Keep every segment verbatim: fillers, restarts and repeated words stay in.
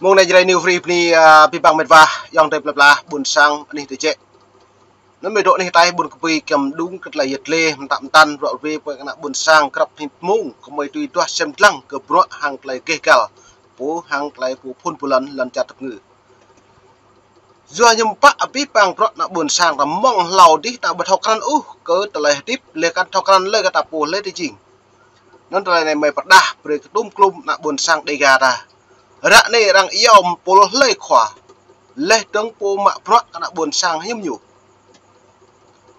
Mông anai Jrai New Free bơni, a, abih bang met wa, ayŏng adơi plơi pla, ƀuôn sang, anih tơčĕ. Anŭn mơ̆ dŏ anih ataih ƀuôn kơpui kiăng mơđung kơ tơlơi yet lĕ, mơtă mơtăn, ruă ruê, pơ ană ƀuôn sang, krăp hĭ mông, kơmơi tui duah sem lăng kơ bruă hăng tơlơi gêh gal, pô hăng tơlơi pô phŭn pô lŏn, lŏn čar tơpơngư. Yua hiư̆m pă abih bang bruă ană ƀuôn sang ta mơ̆ng hlâo dih ta ƀu thâo krăn ôh kơ tơlơi hơdip, lĕ kăn thâo krăn lơi kơ ta pô lĕ tơ jing. Anŭn tơlơi anai mơi pơrơđah brơi kơ tŭm klŭm ană ƀuôn sang Dêga ta. Ră anai arăng iâu pô hlơi khua. Lĕ dơ̆ng pô mă bruă kơ ană ƀuôn sang hiư̆m ñu.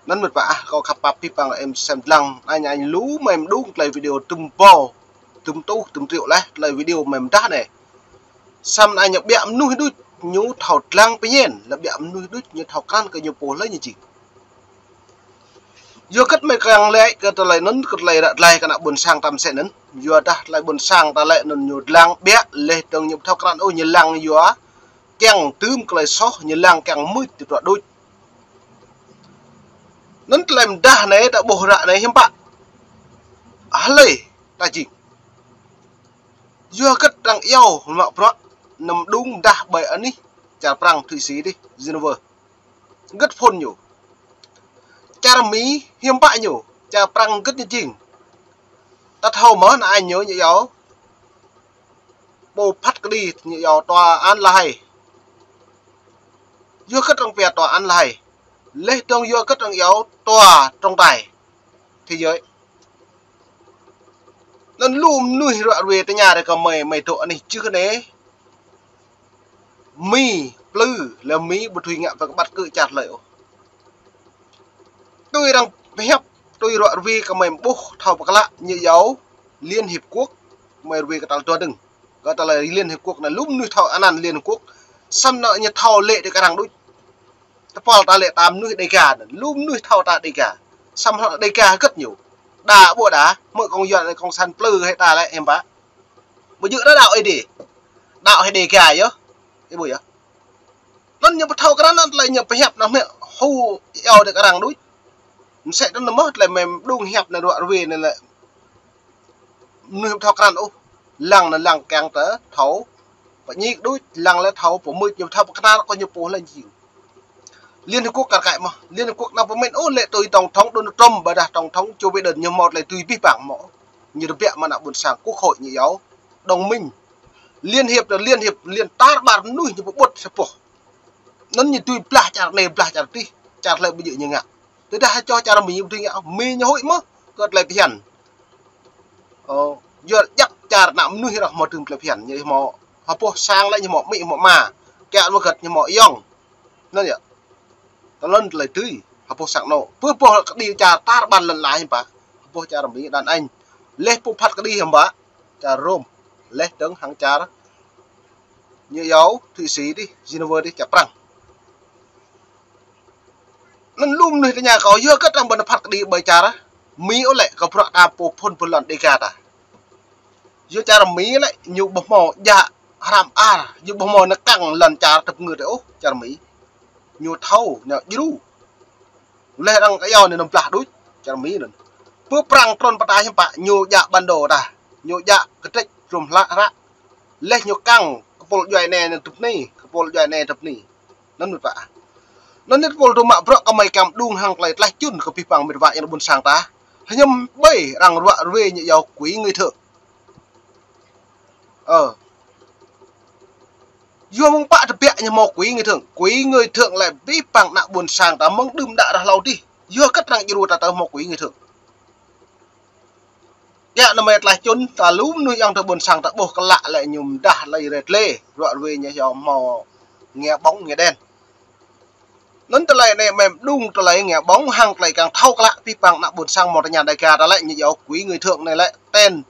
Anŭn met wa ah, kâo khăp pap abih bang em sem lăng, anai ñu lu mơi mơđung tơlơi video tơm ƀâo, tơm tuh, tơm triệu lĕ, tơlơi video mơi mơdah anai. Samơ̆ anai ñu ƀiă mơnuih đôč, ñu thâo lăng pơñen, lĕ ƀiă mơnuih đôč, ñu thâo krăn kơ ñu pô hlơi ñu jing. Yua hơget mơi kiăng lĕ kơ tơlơi anŭn, kơ tơlơi ră tơlơi kơ ană ƀuôn sang ta mơsĕ anŭn. Yua dah tơlơi ƀuôn sang ta lĕ anŭn ñu lăng ƀiă, lĕ dơ̆ng ñu ƀu thâo krăn ôh, ñu lăng yua kiăng tơm tơlơi soh, ñu lăng kiăng mưč tơdruă đôč. Anŭn tơlơi mơdah anai ta ƀuh ră anai hiư̆m pă. Hlơi ta jing. Yua hơget arăng iâu mă bruă, anăm mơđung mơdah ƀơi anih čar Prăng Thụy Sĩ dih, Geneva. Hơget phŭn ñu. Čar Mi hiư̆m pă ñu, čar Prăng hơget ñu jing. Ta thâo mơ̆ anai ñu, ñu iâu pô phat kơđi ñu iâu tòa án La Hay. Yua hơget arăng pia tòa án La Hay. Lĕ dơ̆ng yua hơget arăng iâu tòa trọng tài thế giới. Anŭn lu mơnuih ruă ruê tơña rơi kơ mơi, mơi dŏ anih čưh anai. Mi, plư, lĕ Mi ƀu tui ngă pơkơƀăt kơ čar hlơi ôh. Tui arăng pơhiăp, tui ruă ruê kơ mơi ƀuh thâo pơklă ñu iâu Liên Hiệp Quốc, mơi ruê kơ tal dua dơ̆ng. Kơ tơlơi Liên Hiệp Quốc anai lu mơnuih thâo anăn Liên Hiệp Quốc. Samơ̆ anŭn ñu thâo lĕ tơ kơ arăng đôč. Tơpul ta lĕ ta mơnuih Dêga, lu mơnuih thâo ta Dêga. Samơ̆ hlăk Dêga hơget ñu. Đa ƀu đa, mơ̆ kông yuan, kông san plư hĭ ta lĕ hiư̆m pă. Ƀu djơ̆ đa đaŏ Ơi Adai. Đaŏ hĭ Dêga yơh. Ih ƀuh yơh. Anŭn ñu ƀu thâo krăn anŭn tơlơi ñu pơhiăp anŭn mơ̆ hu iâu tơ kơ arăng đôč. Mơsĕ anŭn mơ̆ tơlơi mơi mơđung hiăp anai ruă ruê anai lĕ. Mơnuih ƀu thâo krăn ôh. Lăng anŭn lăng kiăng tơ thâo pơñik đôč, lăng lĕ thâo pơmưč, ñu ƀu thâo pơkơnar kơ ñu pô hlơi jing. Liên Hiệp Quốc kar kaĭ mơ̆. Liên Hiệp Quốc anăm pơmĭn ôh lĕ tui Tổng thống Donald Trump ƀôdah Tổng thống Joe Biden ñu hmâo tơlơi tui abih bang mơ̆. Ñu rơbêh mơ̆ ană ƀuôn sang quốc hội ñu iâu. Đồng minh. Liên Hiệp là Liên Hiệp, liên tar ƀar mơnuih ñu pơƀut sa boh. Anŭn ñu tui blah čar anai, blah čar adih, čar hlơi ƀu djơ̆ ñu ngă. Tơdah čô čar Mi ƀu djơ̆ ngă, Mi ñu huĭ mơ̆ kơ tơlơi phiăn. Ơ, yua djăp čar ană mơnuih ră hmâo tơm tơlơi phiăn, ñu hmâo ha boh sang lĕ ñu hmâo amĭ hmâo ama, kiăng mơ̆ hơget ñu hmâo ayŏng. Anŭn yơh. Tơlơi anŭn tơlơi tui, ha boh sang anŏ. Pơ boh kơđi čar tar ƀar lŏn ala hiư̆m pă. Ha boh čar Mi đàn anh. Lĕ pô phat kơđi hiư̆m pă. Čar Rôm. Lĕ dơ̆ng hăng čar ñu iâu Thụy Sĩ dih, Geneva dih, čar Prăng. Anŭn lu mơnuih tơña kâo, yua hơget arăng ƀu phat kơđi ƀơi čar Mi ôh lĕ, kơ bruă ta pô phŭn pô lŏn Dêga ta. Yua čar Mi lĕ, ñu ƀu hmâo djă hrăm ar, ñu ƀu hmâo nao kăng lŏn čar tơpơngư tơ ôh, čar Mi. Ñu thâo, ñu djru. Lĕ arăng iâu anai anăm blah đôč, čar Mi anŭn. Pơ Prăng trŭn pơtă hiư̆m pă, ñu djă bản đồ ta. Ñu djă kơtrĕč, trŭm hlăk hră. Lĕ ñu kăng, kơpul djuai anai anŭn tơpơni, kơpul djuai anai tơpơni. Anŭn met wa ah. Anŭn anai tơpul dŏ mă bruă kơ mơi kiăng mơđung hăng tơlơi tlaih čun kơ abih bang met wa ayŏng ƀuôn sang ta. Hiư̆m ƀơi arăng ruă ruê ñu iâu quỹ người thượng. Ơ. Yua mơ̆ng pă tơbiă ñu hmâo quỹ người thượng. Quỹ người thượng lĕ abih bang ană ƀuôn sang ta mơ̆ng đưm đă ră hlâo dih. Yua hơget arăng djru ta tơ hmâo quỹ người thượng. Yua anŭn mơi tlaih čun ta lu mơnuih ayŏng adơi ƀuôn sang ta ƀuh klă lĕ ñu mơdah lĕ rĕt lĕ. Ruă ruê ñu hmâo nghe bóng nghe đèn. Anŭn tơlơi anai mơi mơđung tơlơi nghe bóng hăng tơlơi kiăng thâo klă abih bang ană ƀuôn sang mơ̆ng tơña Dêga ta lĕ ñu iâu quỹ người thượng anai lĕ tên.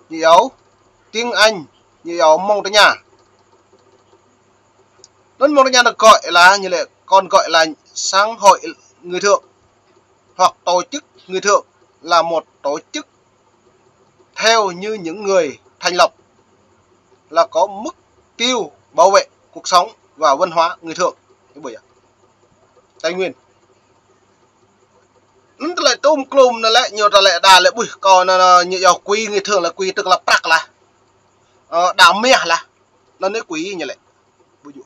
Ñu iâu tiếng Anh, ñu iâu mơ̆ng tơña. Anŭn mơ̆ng tơña ta gọi là, ñu lĕ còn gọi là xã hội người thượng hoặc tổ chức người thượng là một tổ chức theo như những người thành lập là có mục tiêu bảo vệ cuộc sống và văn hóa người thượng. Ih ƀuh yơh. Tây Nguyên. Anŭn tơlơi tŭm klŭm anŭn lĕ, ñu tơlơi đa lĕ ƀuh kâo anŭn, anŭn, ñu iâu quỹ người thượng lĕ quỹ tức là prăk lah. Ơ, đa mah lah. Tơnê quỹ ñu lĕ. Ƀu djơ̆.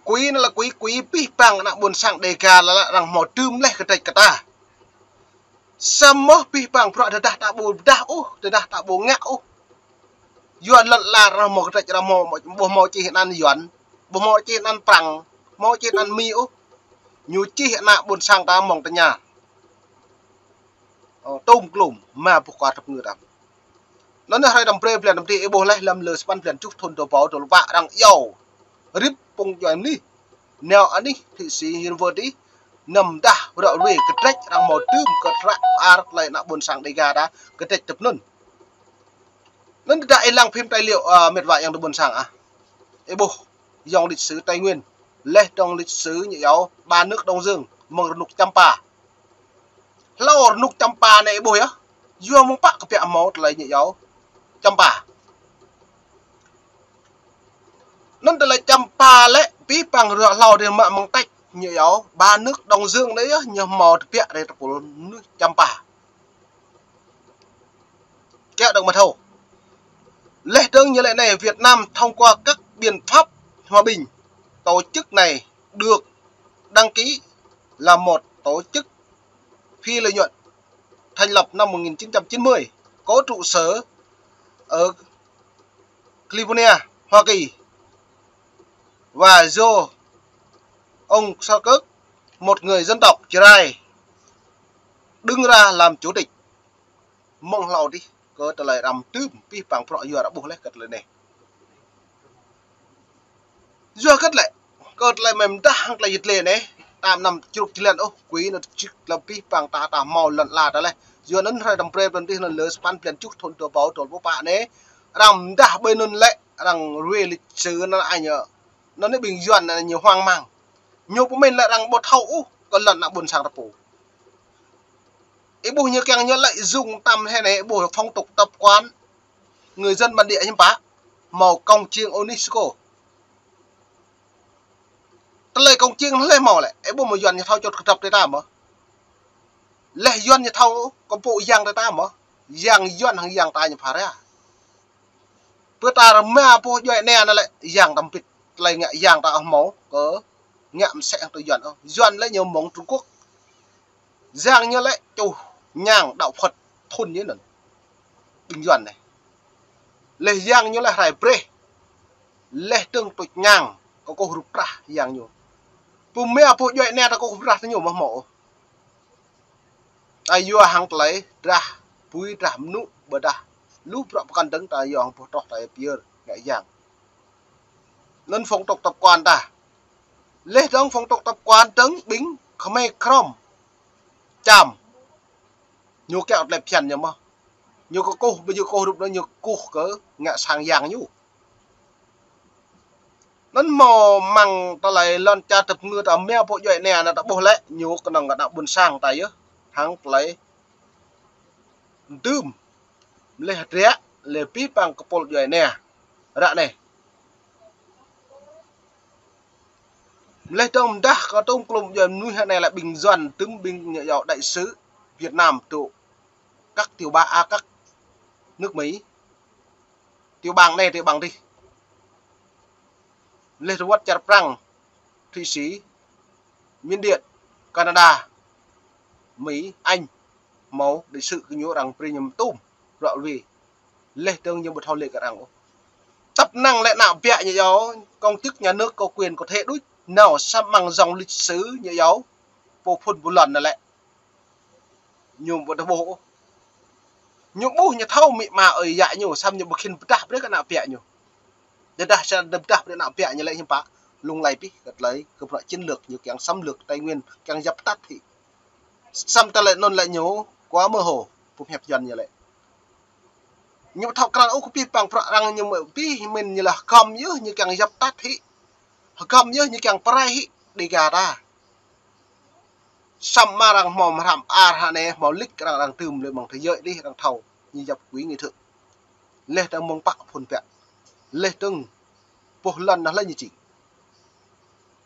Quỹ anŭn lĕ quỹ, quỹ pih pang ană ƀôn sang Đêga lĕ, lĕ arăng hmâo tơm leh kơtrĕč kơ ta. Samơ̆ pih pang bruă tơdah ta ƀu pơdah ôh, tơdah ta ƀu ngă ôh. Yuan lŏn ala arăng hmâo kơtrĕč, arăng hmâo, ƀu hmâo čih anăn Yuan, ƀu hmâo čih anăn Prăng, hmâo čih anăn Mi ôh. Ñu čih ană ƀôn sang ta mơ̆ng tơña. Ơ, tôm klôm, mă boh kơar tơpơngư ta. Anŭn hrơi tơm brơi blan tơm tih ih ƀuh leh lăm lơ sapăn blan tơjuh thŭn dua rơbâo dua pluh pă arăng iâu. Rĭm phung djuai anih. Nao anih thụy sĩ Hiên Vơ tih. Năm dah ră ruai kơtrĕč arăng hmâo tơm kơ tră ar tơlơi ană ƀôn sang Đêga ta kơtrĕč tơpơnŭn. Anŭn tơdah ih lăng phim tài liệu, ơ, mĕt wa ayŏng adơi ƀôn sang ah. Ih ƀuh, dòng lịch sử Tây Nguyên. Leh dòng lịch sử ñu iâu ba nước Đông Dương, mơ̆ng rơnŭk Champa. Hlâo rơnŭk Champa anai ih ƀuh yơh. Yua mơ̆ng pă kơ pĕk hmâo tơlơi ñu iâu Champa. Anŭn tơlơi Champa lĕ pih pang ră hlâo dih mă mơ̆ng tač ñu iâu ba nước Đông Dương anai yơh, ñu hmâo tơbiă rai tơpul mơnuih Champa. Kiăo dơ̆ng mơ̆ thâo. Leh dơ̆ng ñu lĕ anai, Việt Nam thông qua các biện pháp hòa bình, tổ chức này được đăng ký là một tổ chức phi lợi nhuận thành lập năm một nghìn chín trăm chín mươi, có trụ sở ở California, Hoa Kỳ, và do ông Charles Kirk, một người dân tộc Jrai, đứng ra làm chủ tịch. Mơ̆ng hlâo dih kơ tơlơi arăng tơm pih pang bruă yua arăng ƀuh leh kơ tơlơi anai. Yua kơ tơlơi, kơ tơlơi mơ̆ng dah hăng tơlơi yit lĕ anai, tam năm čruk člen ôh, quỹ anŭn čik lăm pih pang ta ta hmâo lŏn ala ta leh. Yua anŭn hrơi tơm brơi blan tih anŭn lơ sapăn blan tơjuh thŭn dua rơbâo dua pluh pă anai, arăng dah ƀơi anŭn lĕ, arăng ruai lịch sử anŭn ai ñu. Anŭn anai ƀing Yuan anŭn ñu hoang mang. Ñu pơmĭn lĕ arăng ƀu thâo ôh kơ lŏn ană ƀôn sang ta pô. Ih ƀuh ñu kiăng ñu lợi dụng tăm he anai, ih ƀuh phong tục tập quán người dân bản địa hiư̆m pă, hmâo công chứng UNESCO. Tơlơi công chứng leh hmâo lĕ, ih ƀuh mơ̆ Yuan ñu thâo čŏt kơdrăp tơlơi ta mơ̆. Leh Yuan ñu thâo kơ pô yang tơlơi ta mơ̆. Yang Yuan hăng yang ta ñu phara. Pơ ta rơma boh djuai anai anŭn lĕ, yang ta ƀĭt, tơlơi ngă yang ta ƀu hmâo kơ ngă mơsĕ hăng tơ Yuan ôh. Yuan lĕ ñu mơ̆ng Trung Quốc. Yang ñu lĕ čuh ñang đạo Phật thŭn ñu anŭn. Ƀing Yuan anai. Leh yang ñu lĕ rai breh. Leh dơ̆ng tuč ñang, kơkuh rup trah yang ñu. Pơmĭn boh djuai anai ta kơkuh rup trah tơ ñu mơ̆ hmâo ôh. Ta yua hăng tơlơi drah bui drah mơnŭ ƀôdah lu bruă pơkŏn dơ̆ng ta yua hăng boh troh ta pơyơr ngă yang. Anŭn phong tục tập quán ta. Leh dơ̆ng phong tục tập quán dơ̆ng ƀing Khmer Krom Čam. Ñu kiăo tơlơi phiăn ñu mơ̆. Ñu kơkuh, ƀu djơ̆ kơkuh rup anŭn ñu kơkuh kơ ngă sang yang ñu. Anŭn hmâo mơ̆ng tơlơi lŏn čar tơpơngư ta mơ̆ boh djuai anai anŭn ta ƀuh lĕ ñu kơnơ̆ng kơ ană ƀôn sang ta yơh. Hăng tơlơi tơm leh hơdră leh pih pang kơ pul djuai anai. Ră anai. Leh dơ̆ng mơ̆ng dah kơ tôm klôm djuai mơnuih anai lĕ ƀing Yuan tơm ƀing ñu iâu đại sứ Việt Nam tơ các tiểu bang, à, các nước Mỹ. Tiểu bang anai, tiểu bang dih. Leh rơwăt čar Prăng, Thụy Sĩ, Miến Điện, Canada, Mỹ, Anh, hmâo đại sứ kơ ñu arăng brơi ñu tôm, ră ruai. Leh dơ̆ng ñu ƀu thâo lĕ kơ arăng ôh. Tăp năng lĕ ană biă ñu iâu, công chức nhà nước có quyền có thể đuč, nao samơ̆ mơ̆ng dòng lịch sử ñu iâu, pô phŭn ƀu lŏn anŭn lĕ. Ñu ƀu thâo ƀuh ôh. Ñu ƀuh ñu thâo amĭ ama ơi yă ñu, samơ̆ ñu ƀu khĭn pơdah brơi kơ ană biă ñu. Tơdah sa pơdah brơi ană biă ñu lĕ hiư̆m pă, lung lay pih kơ tơlơi, kơ bruă chiến lược ñu kiăng xâm lược Tây Nguyên, kiăng djăp tăt hĭ. Samơ̆ tơlơi anŭn lĕ ñu, kua mơ hồ, pơmhiăp Yuan ñu lĕ. Ñu ƀu thâo krăn ôh kơ pih pang bruă arăng ñu mơ̆ pih mĭn ñu lĕ hơgŏm yơh ñu kiăng djăp tăt hĭ. Hơgŏm yơh ñu kiăng pơrai hĭ Đêga ta. Samơ̆ arăng hmâo mơhrăm ar hă anai, hmâo lịch arăng, arăng tơm lĕ mơ̆ng thế giới dih arăng thâo ñu djăp quỹ nghĩa thượng. Leh dơ̆ng mơ̆ng pă phŭn pă. Leh dơ̆ng boh lŏn anŭn lĕ ñu čih.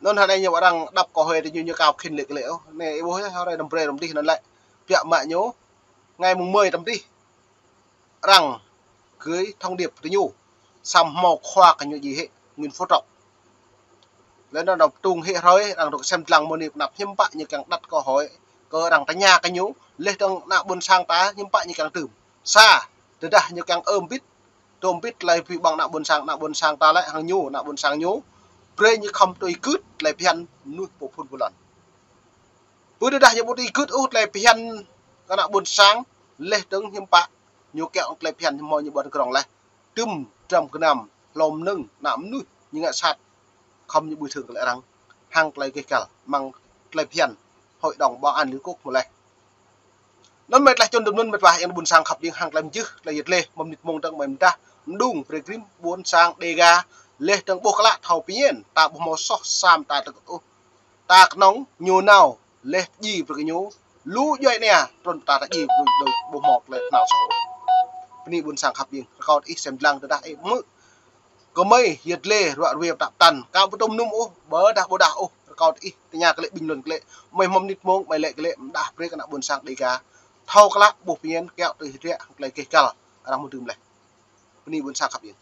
Anŭn hă anai ñu arăng đăp kơ hơi tơ ñu ñu kiăo khĭn lĕ kơ lĕ ôh. Anai ih ƀuh yơh, hrơi tơm brơi tơm dih anŭn lĕ. Biă mă ñu, ngày mùng mười tơm dih. Arăng gửi thông điệp tơ ñu. Samơ̆ hmâo khua kơ ñu djai hĭ, Nguyễn Phú Trọng. Lĕ anŭn dŏ pơtŭng hĭ hrơi, arăng rŏk sem lăng mơ̆ng anai pơ anăp hiư̆m pă ñu kiăng đặt câu hỏi kơ arăng tơña kơ ñu, laih dơ̆ng ană ƀôn sang ta hiư̆m pă ñu kiăng tưm. Sa, tơdah ñu kiăng ơm bit, tơm bit tơlơi pơhiăp ƀơ̆ng ană ƀôn sang, ană ƀôn sang ta lĕ hăng ñu, ană ƀôn sang ñu. Brơi ñu khŏm tui gưt tơlơi phiăn mơnuih pô phŭn pô lŏn. Pơ tơdah ñu ƀu tui gưt ôh tơlơi phiăn kơ ană ƀôn sang, laih dơ̆ng hiư̆m pă ñu kiăng tơlơi phiăn hmâo ñu ƀuăn krong laih. Tưm dram gơnam, hlô mơnơ̆ng, ană mơnuih ñu ngă sat, khŏm ñu ƀuih thơ̆ng kơ lĕ arăng hăng tơlơi gêh găl, mơ̆ng tơlơi phiăn Hội đồng Bảo an Liên Hợp Quốc mơ̆ laih. Anŭn mĕt laih čun dŭm anŭn mĕt wa, yang ƀôn sang khăp jing hăng tơlơi mơjưh, tơlơi yet lĕ, mơ̆ng mơnit mông dơ̆ng mơ̆ng mơdah, mơđung, brơi grim, ƀôn sang Đêga, laih dơ̆ng ƀuh klă thâo phiăn, ta ƀu hmâo soh sam ta tơgŭ ôh. Ta kơnơ̆ng ñu nao, laih djai brơi kơ ñu, lu djuai ania, trŭn ta ta djai brơi đơi ƀu hmâo tơlơi tơnao soh ôh. Bơni ƀôn sang khăp jing, rơkâo ih sem lăng tơdah ih mơ̆ gơmơi yet lĕ ruă ruê pơtă pơtăn, ka ƀu tŭm num ôh, ƀôdah ƀôdah ôh, rơkâo ih tơña kơ lĕ bình luận kơ lĕ, mơi hmâo mơnit mông, mơi lĕ kơ lĕ, mơdah brơi kơ ană ƀôn sang Đêga thâo klă ƀuh phiăn kiaŏ tui hơdră hăng tơlơi gêh găl arăng mơ̆ tưm laih. Bơni ƀôn sang khăp jing.